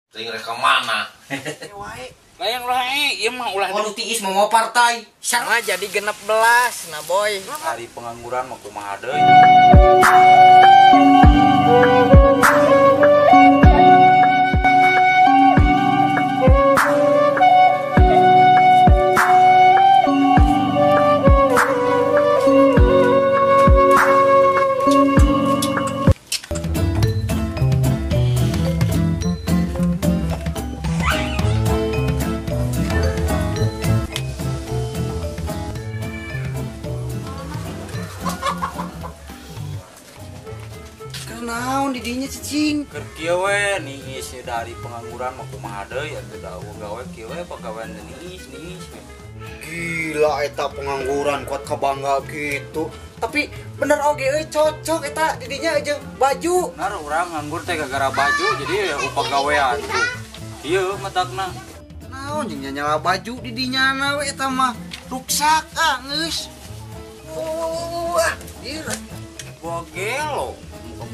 Teuing rek ka mana? Wae. Layang ulah ieu mah ulah oh, tiis mau partai. Sama jadi 16 nah boy. Hari pengangguran mah kumaha deui. Naon didinya cicing keur kieu we niis dari pengangguran mah kumaha deui atuh da gawe kieu we pagawean teh niis niis. Gila eta pengangguran kuat kabangga gitu. Tapi bener oge euy cocok eta didinya jeung baju. Bener urang nganggur teh gara-gara baju jadi pagawean tuh. Ieu matakna. Naon jeung nyala baju didinya na we eta mah ruksak ah geus. Wah, ieu gua gelo.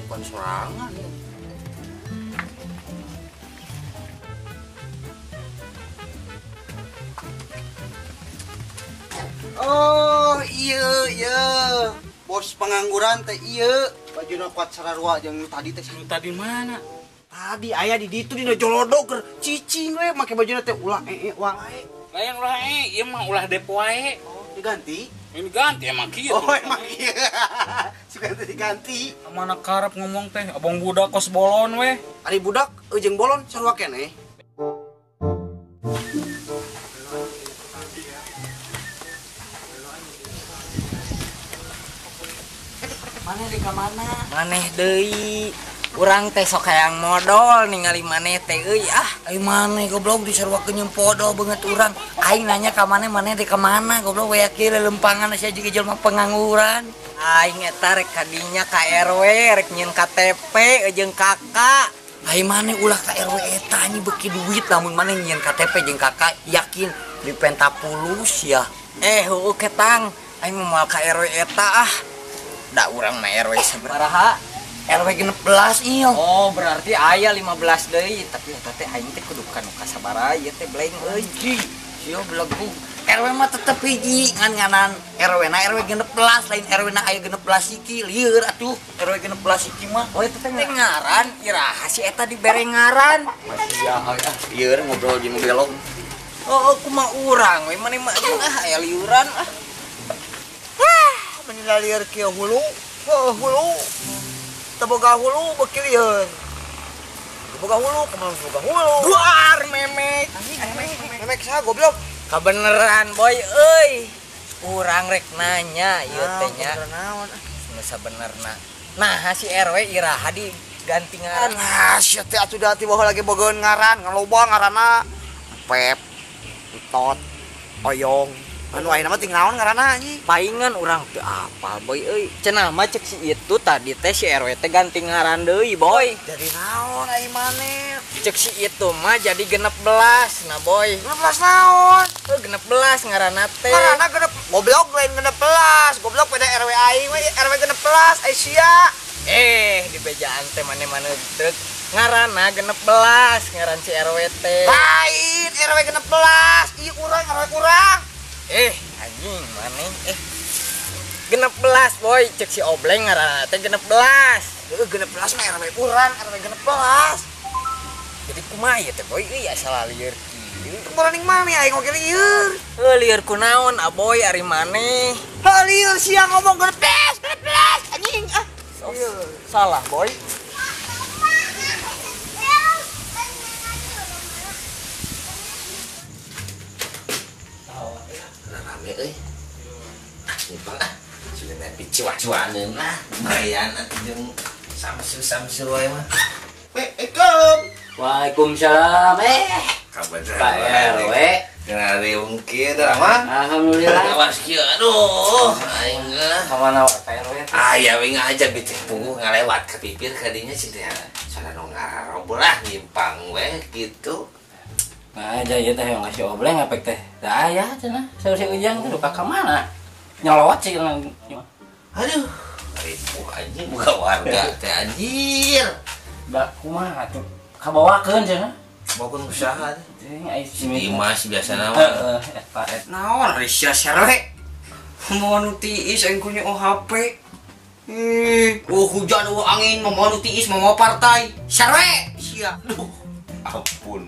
Bukan sorangan. Oh iya iya bos pengangguran teh iya bajuna kuat sararua jeung nu tadi teh. Nu tadi mana? Tadi aya di ditu dina jolodog keur cicing we make bajuna teh ulah ee wae. Layang ulah ieu mah ulah depo wae. Oh, diganti. Ini ganti emang kieu. Oh, emang kieu. Suka teh diganti. Mana karep ngomong teh abang budak kos bolon weh. Ari budak jeung bolon sarua keneh. Maneh di ka mana? Maneh deui. Urang teh sok hayang modol ningali maneh teh euy ah. Ai maneh goblok disaruakeun jeung podol beungeut urang. Aing nanya ka maneh, maneh di ka mana goblok we kieu lelempangan sia jeung jelema pengangguran. Aing eta rek kadinya ka RW rek nyieun KTP jeung KK. Ai maneh ulah ka RW eta anjing beuki duit lamun maneh nyieun KTP jeung KK yakin dipenta pulus ya. Heueuh ketang. Aing moal ka RW eta ah. Da urang mah RW sabaraha? RW 16 ieu. Oh, berarti aya 15 deui, tapi eta teh aing teh kudu ka nu kasabaraha ieu teh bleng euy. Ieu belegug. RW mah tetep hiji ngan-nganan RW na RW 16 lain RW na aya 16 siki lieur atuh RW 16 siki mah. Oh, eta teh ngaran iraha si eta dibere ngaran. Masih ya ah lieur ngobrol jeung belong. Oh, kumaha urang we maneh mah ah aya liuran ah. Wah, meni lieur kieu hulu. Heuh hulu. Teboga hulu beuki lieur. Teboga hulu kumaha boga hulu. Duar memek. Memek saha goblok? Kabeneran boy euy. Urang rek nanya ieu teh nya. Naon? Nu sabenerna. Nah, si RW iraha diganti ngaran. Nah, sia teh atuh da ti baheula lagi bogaeun ngaran, ngaloba ngaranna. Pep, Entot, Oyong. Anu ayeuna mah ting naon ngaranna anjing? Paingan urang teu apal boy euy. Cenah mah cek si itu tadi teh si RW teh ganti ngaran deui boy. Jadi naon ai maneh? Cek si itu mah jadi 16 nah boy. 16 naon? Heuh 16 ngaranna teh. Ngaranna genep goblok lain 16. Goblok pada RW aing we RW 16 ai sia. Di bejaan teh mane-mane deuk ngaranna 16 ngaran si RW teh. Lain RW 16. Ieu urang RW urang. Anjing maneh 16 boy cek si Obleng ngaranna teh 16. Heuh 16 mah RW urang, RW 16. Jadi kumaha ieu teh boy euy asa lieur kieu. Kumaha maneh aing oge lieur. Heuh lieur kunaon aboy ari maneh. Heuh lieur sia ngomong 16, 16 anjing ah. Salah boy. Rame euy. Nyimpang ah. Sudah nepi cuan-cuaneun lah. Lumayan atuh jeung samsu-samsu wae mah. Waalaikumsalam. Waalaikumsalam. Kabar Pak RW. Kenal riung kieu teh mah. Alhamdulillah. Awas kieu aduh. Aing geus. Ka mana wae Pak RW? Aya we ngajak biteh punggung ngalewat ka pipir kadinya sih teh. Sana nu ngarobrol lah nyimpang we gitu. Nah, aja ieu teh yang ngasih obleng apek teh. Da aya cenah. Saur si Ujang teh duka ka mana? Nyolot sih. Aduh, ripuh anjing buka warga teh anjir. Da kumaha atuh? Kabawakeun cenah. Maupun usaha. Dimas biasana mah. Heeh, eta eta. Naon ari sia serwe. Mau nu tiis aing kunya OHP. Ih, oh hujan oh angin mau nu tiis mau partai. Serwe sia. Duh, ampun.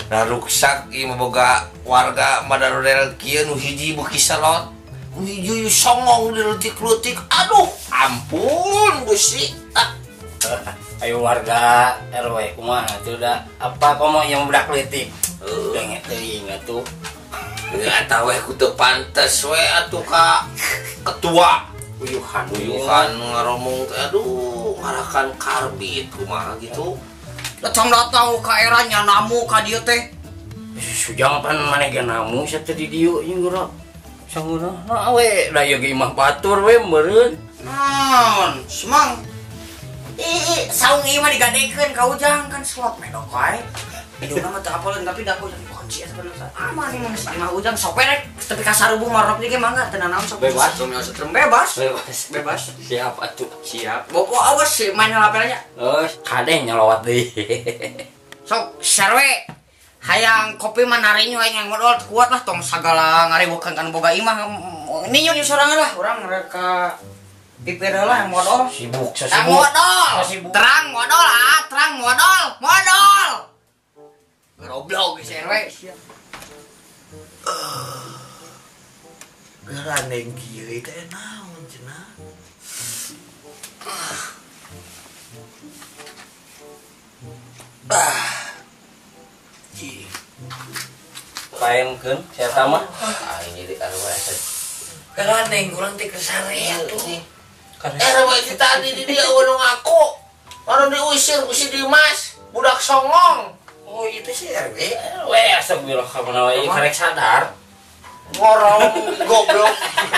Nah ruksak ieu mah boga warga madarudel kieu nu hiji beuki salot. Nu hiji songong dileutik-leutik. Aduh, ampun Gusti. Ah. Ayo warga RW kumaha tuh da apa komo yang budak leutik. Denge teuing atuh. Eta we ku teu pantes we atuh ka ketua. Uyuhan Uyuhan ngaromong teh aduh ngarakan karbit kumaha gitu. Datang-datang ka era nya namu ka dieu teh. Sujang pan maneh ge namu sia teh di dieu jeung geura. Sangeunah na we da ieu ge imah batur we meureun. Naon, semang. Ih, saung ieu mah digadekeun ka Ujang kan slot medok wae. Hidungna mah teu apaleun tapi da aku kunci eta bener. Aman ieu mah imah Ujang sok we rek tepi ka sarubuh marok ge mangga teu nanaon sok. Bebas. Setrum bebas. Bebas. Bebas. Siap atuh. Siap. Bopo awas sih main lapelnya. Oh, kadeh nyelowat deui. Sok sarwe. Hayang kopi mah narinyu aing yang modal kuat lah tong sagala ngariweukeun kan boga imah. Ninyu sorangan lah urang rek pipir lah yang modal. Sibuk, Terang sibuk. modal. Sibuk. Terang modal ah, terang modal, modal. Goblok geus RW. Gerandeng kieu teh naon cenah. Ah. Cing. Paemkeun sia mah. Aing jadi RW teh. Gerandeng urang teh keur sare atuh. RW ti tadi di dieu nu ngaku. Anu diusir ku si Dimas, budak songong. Oh, itu si RW. RW astagfirullah ka mana we karek sadar. Ngorong goblok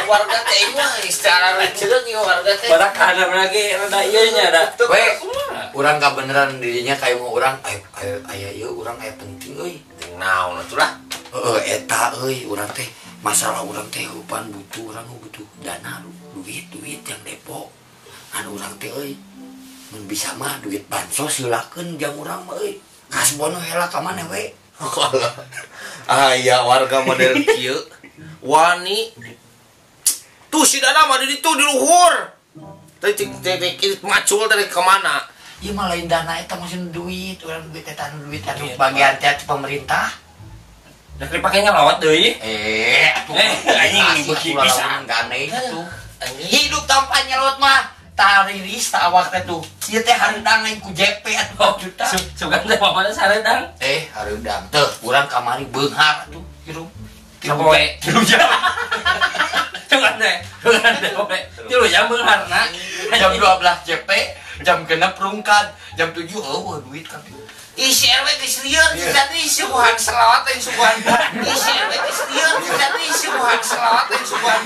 warga teh mah secara receuk ieu warga teh. Badak kana lagi rada ieu nya da. We, urang kabeneran dirinya kayak mau urang aya aya ieu urang aya penting euy. Naon atuh lah. Heeh, eta euy urang teh masalah urang teh eupan butuh urang butuh dana duit duit yang depo. Anu urang teh euy mun bisa mah duit bansos silakeun jang urang mah euy. Kasbono heula ka maneh we. Aya warga model kieu wani tuh si dana mah di ditu di luhur. Teh teh macul dari kemana? Ieu mah lain dana eta maksudna duit, urang duit eta anu duit anu bagian teh pemerintah. Rek dipake nyelawat deui. Eh, atuh anjing beuki bisa gandeng atuh. Hidup tanpa nyelot mah tariris ta awak teh tuh. Ieu teh hareudang aing ku JP atuh juta. Sugan teh mamana sareudang. Eh, hareudang teh urang kamari beunghar atuh hirup. Sapoe. 3 jam. Sugan teh, sugan teh poe. 3 jam beungharna. Jam 12 JP, jam 6 rungkad, jam 7 eueuh duit kan. Isi RW geus lieur tadi suguhan selawat teh suguhan. Isi RW geus lieur tadi suguhan selawat teh suguhan.